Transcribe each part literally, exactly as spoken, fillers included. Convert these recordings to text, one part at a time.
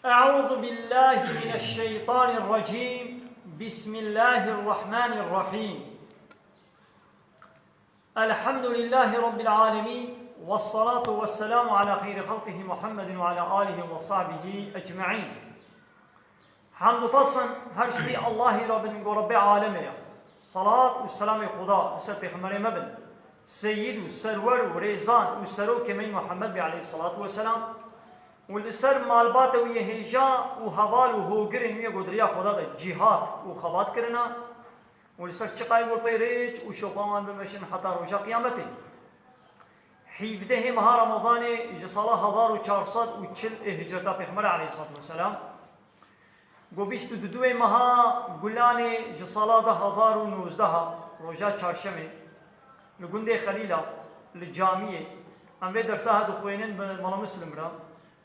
أعوذ بالله من الشيطان الرجيم. بسم الله الرحمن الرحيم. الحمد لله رب العالمين، والصلاة والسلام على خير خلقه محمد وعلى آله وصحبه أجمعين. Hamd û tasin her ji vî Allahî re bin ku Rebbê alemê ye. Salat û selamê Xuda li ser Pêxemberê me bin. Seyîd û serwer û rêzan û serokê me yî Muhammed bê aleyhissalatu vesselam. Û li ser malbata wî yê hêja û heval û hogirên wî yê ku di riya Xuda de cîhad û xebat kirine. Û li ser çiqayê ku pey rêç û şopa wan bimeşin heta roja qiyametê. Hîvdehê meha Remezanê ji sala hezar û çar sed û çil ê hicreta Pêxemberê aleyhissalatu vesselam. Ku bîst û duduê meha Gulanê ji sala du hezar û nozdeh a roja çarşemê li gundê Xelîla li camiyê em vê dersa hevdixwînin bi Mala Muslim re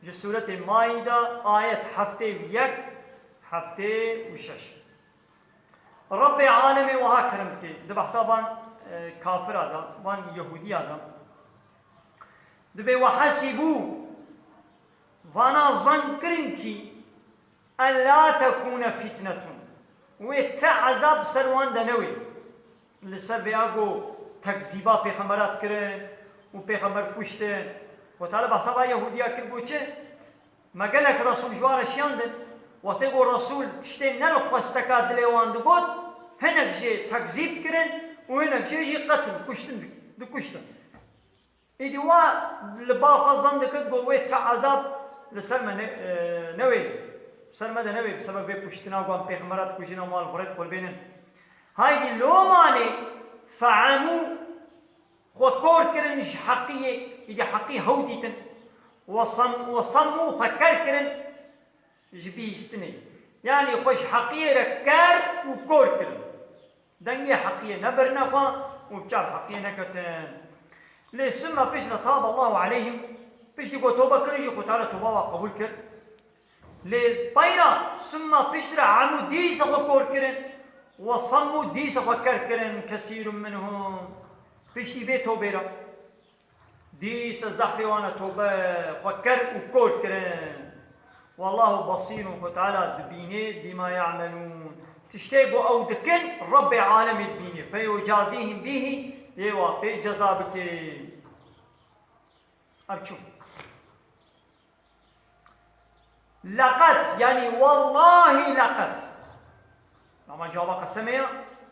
ji sûretê Maîde ayet heftê û yek, heftê û şeş. Rebbê alemê wiha kerem dike, di behsa van, e, kafira de, van Yehûdiya de. Dibê وحسبوا، vana zan kirin kî ألا تكون فتنة، wê ti ezab ser wan de newê. Li ser vêya ku tekzîba pêxemberat kirin û pêxember kuştin. Xwe Teala behsa va Yehûdiya kir, got çi? Me gelek Resûl ji wan re şiyandin. Wextê ku Resûl tiştê ne li xwesteka dilê wan digot, hinek jê tekzîb kirin û hinek jê jî qetil, kuştin, dikuştin. Îdî wa li ba xwe zan dikir ku wê ti ezab li ser me ne-, e, newê, ser me de newê, bi sebeb vê kuştina ku em pêxemera dikujin, em wan li xwe re diqurbênin. Haydî lomanê fe'emû xwe kor kirin ji heqiyê, îdî heqî hew dîtin. Wesem-, wesemû xwe ker kirin ji bihîstinê. Yanî xwe ji heqiyê re ker û kor kirin. Dengê heqiyê nebirine xwe û bi çav heqiyê neketin. Lê summa piştre tabe Allahu aleyhim, piştî ku tobe kirin jî Xwe Teala toba wa qebûl kir. Lê peyra summa piştre emû dîsa xwe kor kirin, wesemû dîsa xwe ker kirin, kesîrun minhum. Piştî vê tobê re. Dîsa zehfê wan e tobe xwe ker û kor kirin. Wallahu basîrun, Xwe Teala dibînê, bîma ye'melûn. Tiştê ku ew dikin, Rebbê alemê dibînê. Feyucazîhim bîhî, yê wa pê ceza bike. Ev çû. Leqet, yanî wallahî leqet. Ama cevaba qesemê ya,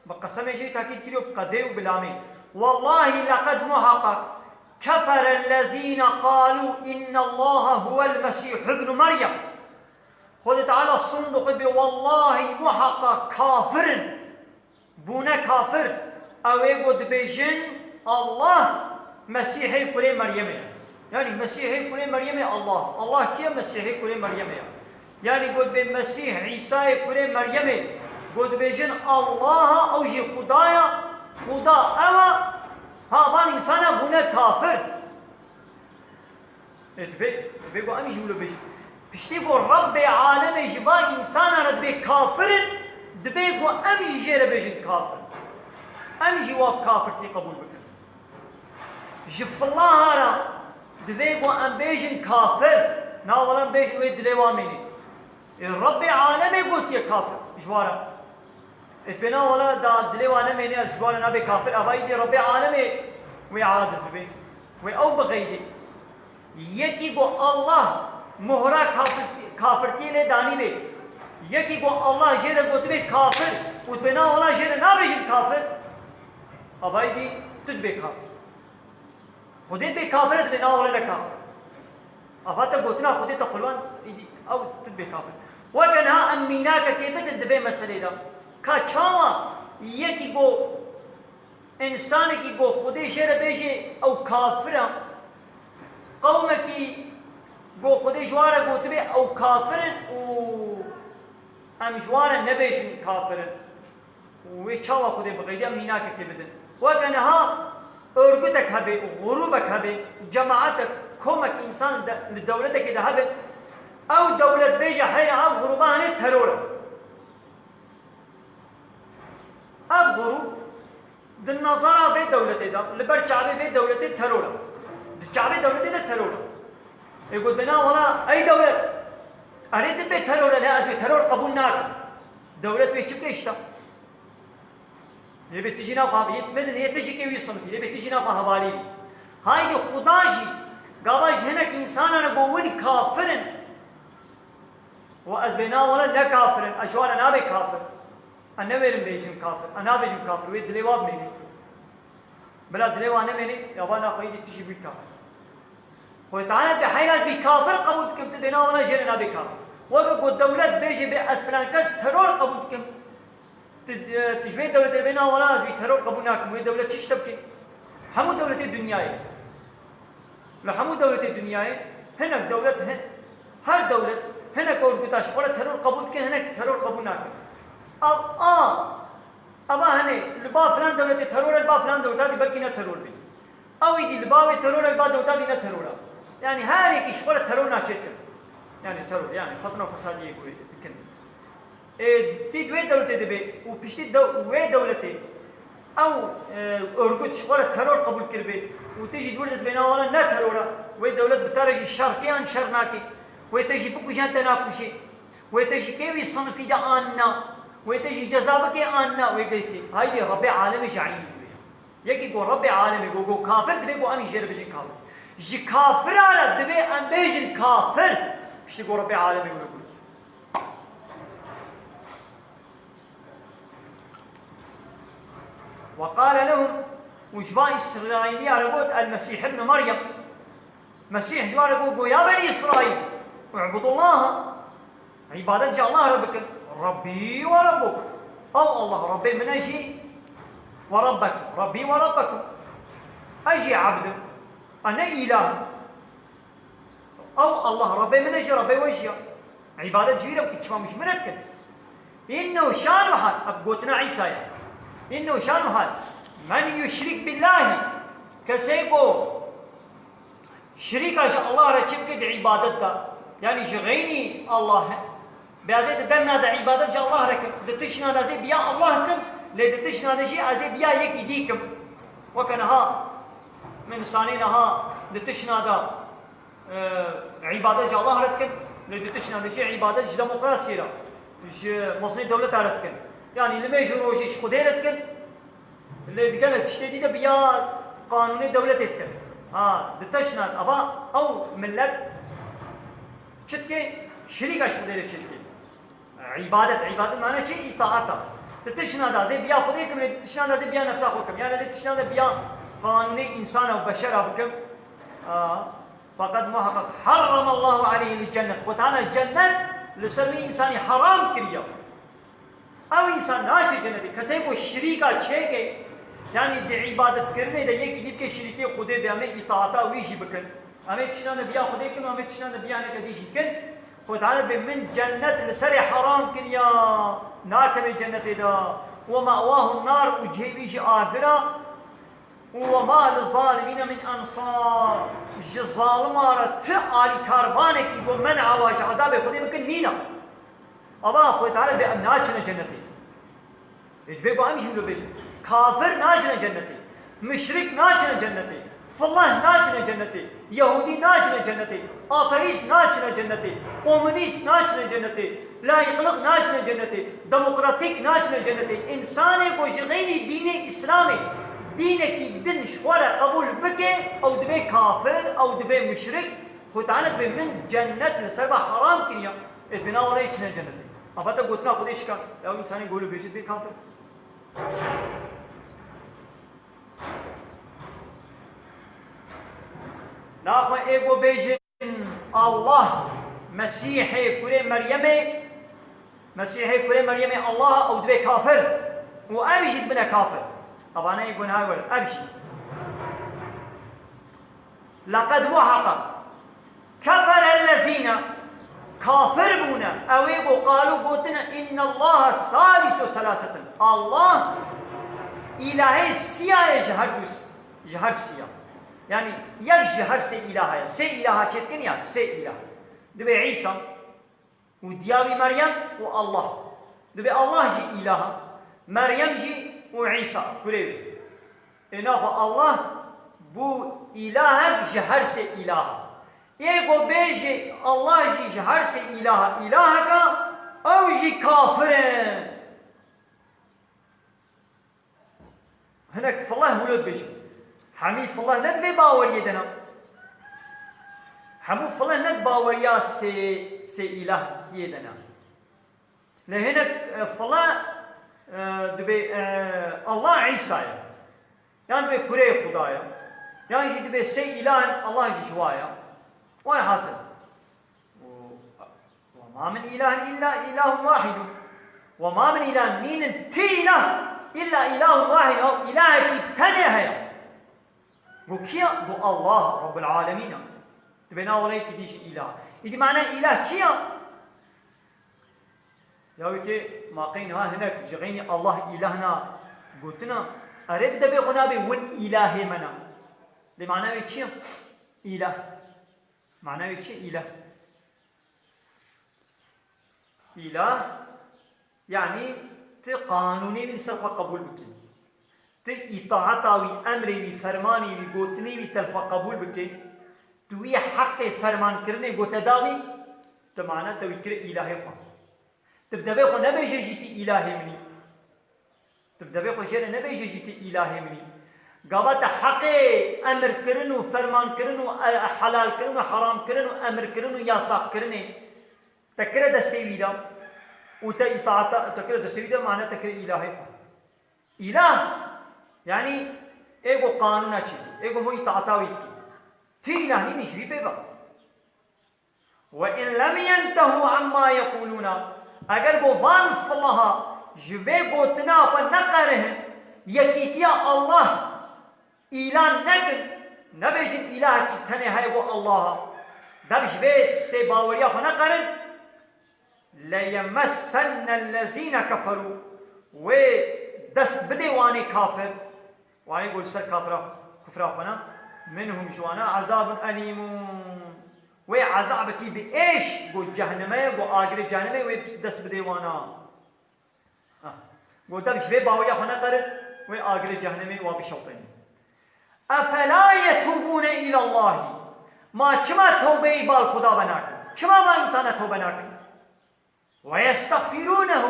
bi qesemê jî tekîd kiriyo bi qedê û bi lamê. Wallahî leqet muhaqqaq keferellezîne qalû innallaha huwel mesîhu ibnu Meryem. Xwedê Teala sond xwe bê wallahî muhaqqaq kafir in. Bûne kafir, ew ê ku dibêjin, Allah Mesîhê kurê Meryemê ye. Yanî Mesîhê kurê Meryemê Allah. Allah kî ye? Mesîhê kurê Meryemê ye. Yanî ku dibê Mesîh Îsayê kurê Meryemê, ku dibêjin Allah e, ew jî Xuda ye, Xuda ew e, ha van însana bûne kafir. E, dibê, dibê ku em jî wilo bêjin. Piştî ku Rebbê alemê ji van însanan re dibê kafir in, dibê ku em jî jê re bêjin kafir. Em jî wa bi kafirtî qebûl bikin. Ji filaha re dibê ku em bêjin kafir, na wela em bêjin wê dilê wa mênê. E, Rebbê alemê gotiye kafir ji wa re. E, dibê na wela da dilê wa nemêne, ez ji wa re nabê kafir. Eva îdî Rebbê alemê wê aciz bibe. Wê ew bixeydê. Yekî ku Allah muhra kafirtî-, kafirtiyê lê danî bê. Yekî ku Allah jê re gotibe kafir û dibê na wela jê re nabêjim kafir. Eva îdî tu dibê kafir. Xwedê dibê kafir e, dibê na wele ne kafir. Ava te gotina Xwedê te qurban, îdî ew tu dibê kafir. Weke niha em mînakekê bidin di vê meselê de. Ka çawa yekî go, însanekî go Xwedê jê re bêjê ew kafir e, qewmekî go Xwedê ji wan re gotibê ew kafir in û em ji wan re nebêjin kafir in. Wê çawa Xwedê bixeyde em mînakekê bidin. Weke niha örgütek hebe, grûbek hebe, cemaetek, komek însan de, li dewletekê de hebe, ew dewlet bêje heyra ev grûba hene teror e. Ev grûb di nezara vê dewletê de, li ber çavê vê dewletê teror e. Di çavê dewletê de teror e. Ê got bena wala ey dewlet. Erê, tu bê teror e, ne, ez wê teror qebûl nakim. Dewlet wê çi bike îşte? Lê bê tu jî naxwe, yê mezin, yê tu jî kê wî sinfî, lê bê tu jî naxwe hevalî bî. Haydî Xuda jî, gava ji hinek însanan e, got, win kafir in. Û ez bê na wana ne kafir in, ez ji wana nabê kafir. Ez newêrim bêjim kafir, ez nabêjim kafir, wê dilê wa bimêne. Bila dilê wa nemêne, ya va naxweyî dî tu jî bûyî kafir. Xwê Teala dibê heyra ez bî kafir qebûl dikim, tu bê na wana jê re nabê kafir. Weke ku dewlet bêje bê ez filan kes teror qebûl dikim, tu, tu ji wê dewletê bê na wana ez wî teror qebûl nakim, wê dewlet çi ji te bike? Hemû dewletê dinyayê. Li hemû dewletê dinyayê hinek dewlet, hi-, her dewlet hinek orguta ji xwe re teror qebûl dike, hinek teror qebûl nake. Ev a, eva hene li ba filan dewletê teror e, li ba filan dewleta dî belkî ne teror bî. Ew êdî li ba wê teror e, li ba dewleta dî ne teror e. Yanî her yekî ji xwe re teror naçêkin. Yanî teror, yanî xetina fesadiyê ku dikin. Ê, tî di wê dewletê dibê û piştî dew-, wê dewletê ew, e, örgüt ji xwe re teror qebûl kiribê û tu jî di wir de dibê na wana ne teror e. Wê dewlet bi te re jî şer kê an şer nake. Wê te jî bikuje an te nakuje. Wê te jî kê wî sinifî de an na. Wê te jî ceza bike an na. Wê gê kê. Haydî Rebbê alemê jî eynî dibê. Yekî ku Rebbê alemê ku, ku kafir dibê ku em jê re bêjin kafir. Ji kafira re dibê em bêjin kafir. Piştî ku Rebbê alemê wilo got. وقال لهم، û ji van Îsraîliya re got, المسيح ابن مريم. Mesîh ji wan re got, got, ya Benî Îsraîl, اعبدوا الله. Îbadet ji Allah re bikin. Rabbî we Rabbuk. Ew Allah Rabbê min e jî we Rabbek. Rabbî we Rabbekum. Ez jî ebd im. Ez ne îlah im. Ew Allah Rabbê min e jî Rabbê we jî ya. Îbadet ji wî re bikin, çima min ji min re dikin? Înnehu şanul hal, ev gotina Îsa ye. Înnehu şanul hal. Men yuşrik billahî, kesê ku şirîka ji Allah re çi bike di îbadet de, yanî ji xeynî Allah, bê ez ê di demna de îbadet ji Allah re kim, di tiştna de ez ê biya Allah kim, lê di tiştna de jî ez ê biya yekî dî kim. Weke niha, min sanê niha di tiştna de, e, îbadet ji Allah re dikin, lê di tiştna de jî îbadet ji demokrasiyê re, ji mezinê dewleta re dikin. Yanî limêj û rojê ji Xwedê re dikin, lê di gelek tiştê dî de biya qanûnê dewletê dikin. Ha, di tiştna de, ava ew millet çi dike? Şirîka ji Xwedê re çi dike? Îbadet, îbadet mane çi? Îtaata. Di tiştna de ez ê biya Xwedê kim, lê di tiştna de ez ê biya nefsa xwe kim. Yanî di tiştna de biya qanûnê însana û beşera bikim. A, feqed muheqeq herremallahu aleyhil cennet. Xwe Teala cennet li ser wî însanî heram kiriye. Ew însan naçe cennetê. Kesê ku şirîka çêke, yanî di îbadetkirinê de yekî dî bike şirîkê Xwedê, bê em ê îtaata wî jî bikin. Em ê tiştan de biya Xwedê kin, em ê tiştan de biya hineke dî jî kin. Xwedê Teala bê min cennet li serê heram kiriya, nakeve cennetê de. Ve ma'wahun nar, û cihê wî jî agir a. Û ve ma li zalimîne min ensar. Ji zalima re ti alîkarvanekî bo men'a wa ji ezabê Xwedê bikin nîne. Ava Xwedê Teala bê em naçine cennetê. Ê, divê ku em jî wilo bêjin. Kafir naçine cennetê. Muşrik naçine cennetê. Fillah naçine cennetê. Yehûdî naçine cennetê. Ateîst naçine cennetê. Komunîst naçine cennetê. Layîqlik naçine cennetê. Demokratîk naçine cennetê. Însanê ku ji xeynî dînê Îslamê dînekî din ji xwe re qebûl bike, ew dibe kafir, ew dibe muşrik. Xwedê Teala dibe min cennet li ser ve heram kiriya. Ê, dibe na welê çine cennetê. Ava te gotina Xwedê şika. Ew însanê ku wilo bêje dibe kafir. Naxwe ê ku bêjin Allah, Mesîhê kurê Meryemê, Mesîhê kurê Meryemê Allah, ew dibe kafir. Û ev jî dibine kafir. Evane ê gunha were, ev jî. Leqed muheqeq. Keferellezîne, kafir bûne, ew ê ku qalû gotine, "Înnellahe salisu selâsetin." Allah îlahê siya ye ji her du, ji her siya. Yanî yek ji her sê îlaha ye. Sê îlaha çêdikin ya, sê îlah. Dibe Îsa û diya wî Meryem û Allah. Dibe Allah jî îlaha, Meryem jî û Îsa kurê wî. Ê naxwe Allah bû îlahek ji her sê îlaha. Ê ku bêjê Allah jî ji her sê îlaha îlahek e, ew jî kafir in. Hinek filah wilo dibêjin. Hemî filah ne di vê baweriyê de ne. Hemû filah ne di baweriya sê, sê îlahiyê de ne. Lê hinek, e, filah, e, dibê, e, Allah Îsa ye. Yan dibê kurê Xuda ye. Yan jî dibê sê îlah in, Allah jî ji wa ye. Welhasil. وما من إله إلا إله واحد. وما من إله، nînin ti îlah, إلا إله واحد، ew îlahekî bi tenê heye. Go kî ye? Go Allah, Rabbul Alemîn e. Dibê na weleyekî dî jî îlah. Îdî mana îlah çi ye? Ya wekî ma qey niha hinek ji xeynî Allah îlah na gotina, erê bi devê xwe nabê win îlahê me ne. Lê mana wê çi ye? Îlah. Mana wê çi ye? Îlah. Îlah, yanî ti qanûnê wî li ser xwe qebûl bikî. Ti îtaeta wî, emrê wî, fermanê wî, gotinê wî te li xwe qebûl bikî. Tu wî heqê fermankirinê ku te dabî, tu mana te wî kire îlahê xwe. Tu bi devê xwe nebêje jî ti îlahê min î. Tu bi devê xwe jê re nebêje jî ti îlahê min î. Gava te heqê emirkirin û fermankirin û, e, helalkirin û heramkirin û emirkirin û yasaqkirinê te kire destê wî de û te îtaata, te kire destê wî de, mane te kire îlahê xwe. Îlah, yanî ê ku qanûna çêkî, ê ku hemû îtaata wî dikî. Ti îlah nînî ji vî pê ve. وإن لم ينتهوا عما يقولون، eger ku van filaha ji vê gotina xwe neqerihin, yekîtiya Allah îlan nekin, nebêjin îlahekî tenê heye ku Allah e, dev ji vê sê baweriya xwe neqerin, ليمسن الذين كفروا، wê dest bidê wanê kafir. Wanê ku li ser kafira, kufra xwe ne, منهم، ji wana عذاب أليم، wê ezabekî bi êş ku cehneme ye, ku agirê cehneme ye, wê dest bidê wana. Ah. Ku dev ji vê baweriya xwe neqerin, wê agirê cehneme wa bişewqêne. أفلا يتوبون إلى الله، ma çima tewbeyê bal Xuda ve nakin? Çima ma însana tewbe nakin? ويستغفرونه،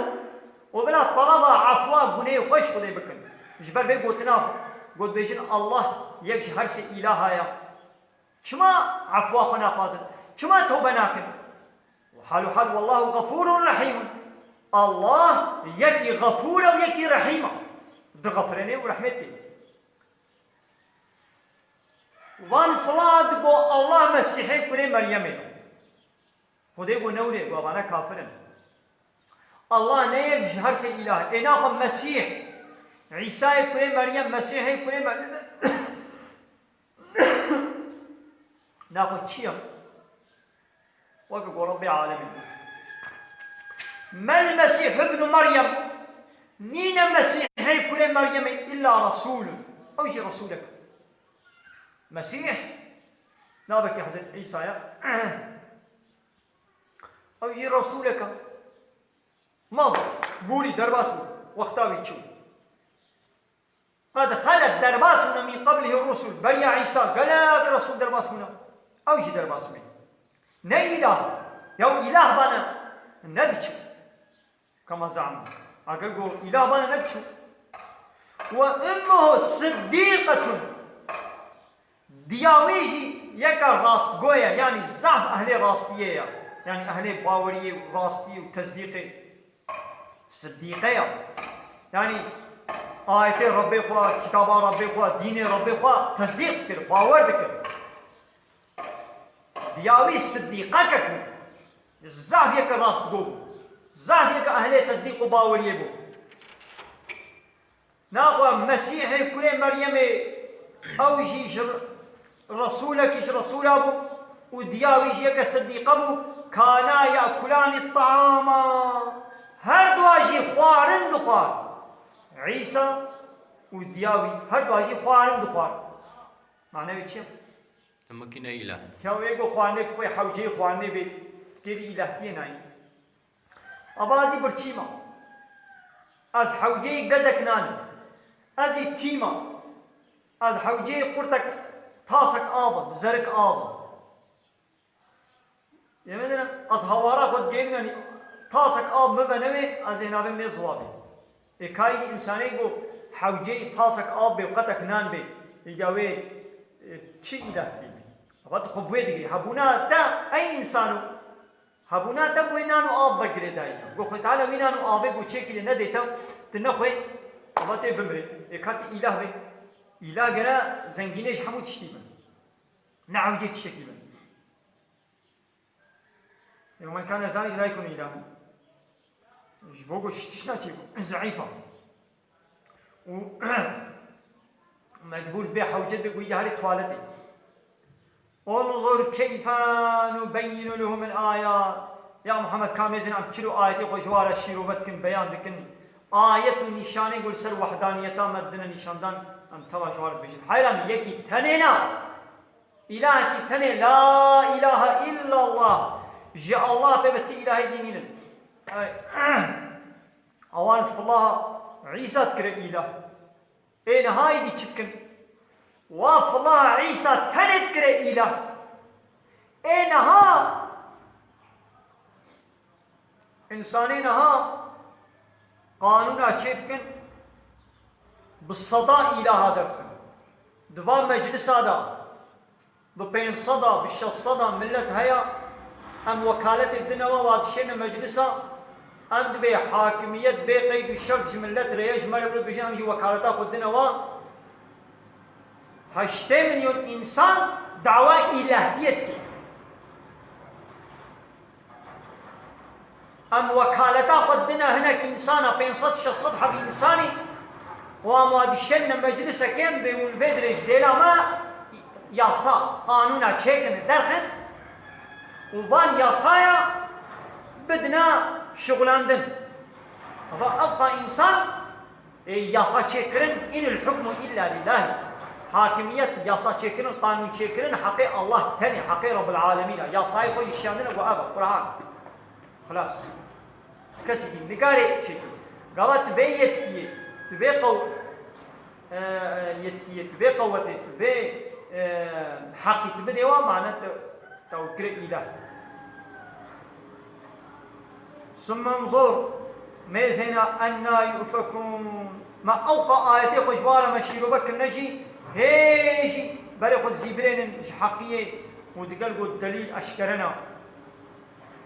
û bila teleba efwa gunehê xwe ji Xwedê bikin. Ji ber vê gotina xwe, ku dibêjin Allah yek ji her sê îlaha ye. Çima efwa xwe naxwazin? Çima tewbe nakin? Hal û hal والله غفور رحيم. Allah yekî Xefûr e û yekî Rehîm e. Dixefirêne û rehmet dike. Van filan digo Allah Mesîhê kurê Meryemê ye. Xwedê got newrê, got vane kafir in. Allah ne yek ji her sê îlah. Ê naxwe Mesîh, Îsayê kurê Meryem, Mesîhê kurê Meryem. Naxwe çi ye? Weke ku Rebbê alemê got. Mel Mesîh ibnu Meryem. Nîne Mesîhê kurê Meryemê illa resûlun. Ew jî resûlek. Mesîh, navekî Hezret Îsa ye. Ew jî resûlek e. Maz, borî, derbas bû. Wexta wî çû. قد خلت، derbas bûne, من قبله الرسل، beriya Îsa gelek resûl derbas bûne. Ew jî derbas bûne. Ne îlah, ya îlah bane, nediçe. Kema ze'emû. Eger got îlah bane, nediçû. وأمه صديقة. Diya wî jî yeke rastgo ye, yanî zehf ehlê rastiyê ye. Yanî ehlê baweriyê û rastiyê û tesdîqê. Sidîqe ye. Yanî ayetê Rebbê xwe, kitaba Rebbê xwe, dînê Rebbê xwe tesdîq dikir, bawer dikir. Diya wî sidîqekek bû. Zaf yeke rastgo bû. Zaf yeke ehlê tesdîq û baweriyê bû. Naxwe Mesîhê kurê Meryemê, ew jî ji Resûlekî ji Resûla bû û diya wî jî yeke sidîqe bû. كانا يأكلان الطعام. Her dua jî xwarin dixwar. Îsa û diya wî her dua jî xwarin dixwar. Mane wê çi ye? Demekî ne îlah in. Ya wê ku xwarinê bi xwe hewceyê xwarinê bê, kêrî îlahtiyê nayî. Ava ez î birçî me. Ez hewceyê gezek nan im. Ez î tî me. Ez hewceyê qurtek, tasek av im, zerik av im. Yê min dine, ez hawara xwe digêrînim, tasek av min ve nebe, ez ê nabim nê ziwabê. Ê kayî dî însanê ku hewceyî tasek av bê û qetek nan bê, îga wê, e, çi îlah tê bî? Eva tu xwe bi wê digirî. Hebûna te ey însan o. Hebûna te bi wê nan û av ve girêdayî. Go Xwedê Teala wî nan û avê ku çêkirî nedê te, tu nexwê, eva tê bimirê. Ê ka tu îlah bê. Îlah gere zengînê ji hemû tiştî bin. Ne hewcê tiştekî bin. Yewmen kâne zalike la yekûnu îlâhen. Ji bo ku ji tişta çêbû, zeîf e. Û mecbûr bê hewce bê ku yî herê tuwaletê. Unzur keyfe nubeyyinu lehumul âyat. Ya Muhammed, ka mêzin em çilo ayetê xwe ji wa re şîrove dikin, beyan dikin. Ayet û nîşanê ku li ser wehdaniyeta me didine nîşandan, em teva ji wa re dibêjin. Heyran, yekî tenê na. Îlahekî tenê, la îlahe illallah, ji Allah pê ve ti îlahê dî nînin. Ay, awan filaha Îsa dikire îlah. Ê niha êdî çi dikin? Wa filaha Îsa tenê dikire îlah. Ê niha Însanê niha qanûna çêdikin, bi seda îlaha derdixin. Di van meclisa de bi pênc seda, bi şeş seda milet heye, em wekaletê dine we, wa dişêne meclisa, em dibê hakimiyet bê qeyd û şert ji milet re ye, ji me re wilo dibêjin, em jî wekaleta xwe dine we. Heştê milyon însan dawa îlahtiyê dike. Em wekaleta xwe didine hinek însana, pênc sed şeş sed heb însanî, û em wa dişêne meclisekê em bê hûn vê dirê ji dêla me yasa, qanûna çêkin derxin û van yasaya bidine şixulandin. Eva ev qa însan Ê yasa çêkirin, inil hukmu illa lillahi. Hakimiyet, yasa çêkirin, qanûn çêkirin, heqê Allah tenê, heqê Rabbul Alemîn e. Yasayê xwe jî şiyandine ku ev e, Quran. Xilas. Kesî dî nikarê çêkir. Gava tu vê yetkiyê, tu vê qew-, e, e, yetkiyê, tu vê qewetê, tu vê, e, heqî tu bidê wa, mane tu, tu kire îlah. Summe unzur, mêzêna enna yufekûn. Me ewqa ayetê xwe ji wa re me şîrove kirine jî, hê jî berê xwe dizîvirênin ji heqiyê û digel got delîl eşkere ne.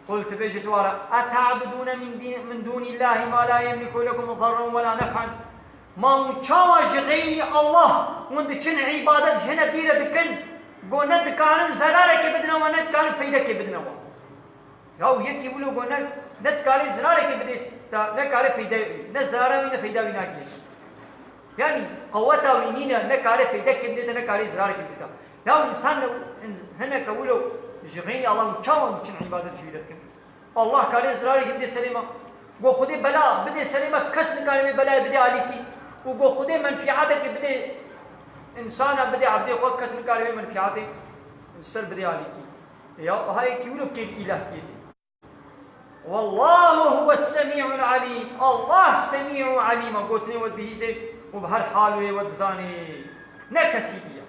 Qul, tu bêje ji wa re, eta'budûne min dî-, min dûnîllahî ma la yemliku lekum zerran we la nef'en. Ma hûn çawa ji xeyrî Allah hûn diçin îbadet ji hine dî re dikin, go ne dikarin zerarekê bidine we, ne dikarin feydekê bidine we? Ya û yekî wilo go ne, ne dikare zirarekê bidê te, ne kare feyde, ne zirara wî ne feyda wî nagihê te. Yanî qeweta wî nîne, ne kare feydekê bidê te, ne kare zirarekê bidê te. Ya û însan ne, hineke wilo ji xeynî Allah û çawa û çin îbadet ji wî re dikin? Allah kare zirarekê bidê serê me. Go Xwedê bela bidê serê me, kes nikare vê belayê bidê alîkî. Û go Xwedê menfîatekê bidê însana, bidê ebdê xwe, kes nikare vê menfîatê ser bidê alîkî. Ya, ha yekî wilo kêl îlahtiyê tê. Wallahu huwes semî'ul alîm. Allah semî û alîm e. Gotinê we dibihîzê û bi her hal wê we dizanê. Ne kesî diye.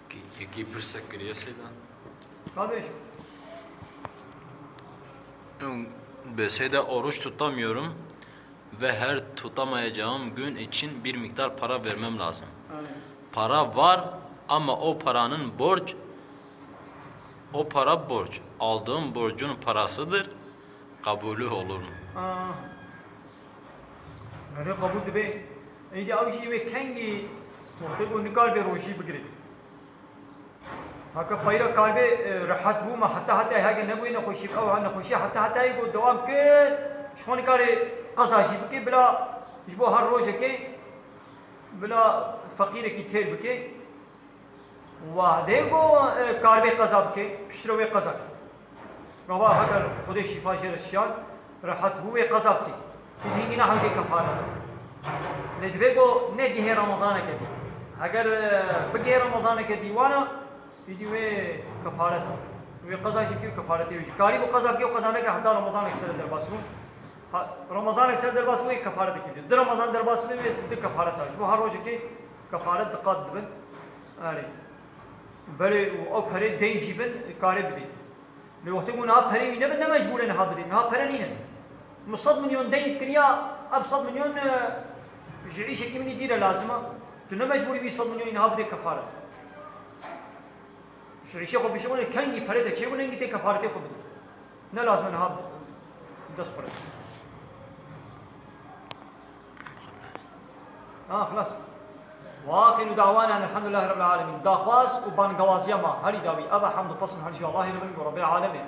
Ki-, yekî pirsek kiriye Seyda. Ka bêjim. Be Seyda, oruç tutamıyorum. Ve her tutamayacağım gün için bir miktar para vermem lazım. Aynen. Para var ama o paranın borç, o para borç. Aldığım borcun parasıdır. Kabulü olur mu? Aa. Erê, qebûl dibe. Êdî ew jî wê kengî wextê ku nikar bê rojî bigirê. Heke peyra karbê, e, rehet bû me heta heta hege nebûyê nexweşî, ew nexweşî heta heta yê ku dewam kir, ji xwe nikarê qeza jî bikê, bila ji bo her rojekê bila feqîrekî têr bikê. Wadê ku, e, karbê qeza bikê, piştre wê qeza kir. Gava heger Xwedê şîfa jê re şiyan, rehet bû wê qeza bikê. Êdî hingî ne hewcê kefaret. Lê divê ku negihê Remezaneke dî. Heger, e, bigihê Remezaneke dî wana, êdî wê kefaret. Wê qeza jî bikê û kefaretê wê jî. Karî bû qeza bikê û qeza neke heta Remezaneke ser derbas bû. Ha, Remazanek ser derbas bû, yê kefaretekî bidê. Du Remazan derbas bû, wê du kefaret a. Ji bo her rojekê kefaret di qat dibin. Erê. Belê û ew perê deyn jî bin, karê bidê. Lê wextê ku niha perê wî nebin, ne mecbûr e niha bidê. Niha pere nîne. Min sed milyon deyn kiriya, ev sed milyon, e, ji îşekî min î dî re lazim e. Tu ne mecbûrî wî sed milyon niha bidê kefaret. Ji îşê xwe bişixulê, kengî perê te çêbû, hingî tê kefaretê xwe bidê. Ne lazim e niha dest pere. Ha, xilas. وآخر دعوانا أن الحمد لله رب العالمين. Daxwaz û bangewaziya me herî dawî ev e, hemd û pesn her jî Allahê re bin, bo Rebbê alemê.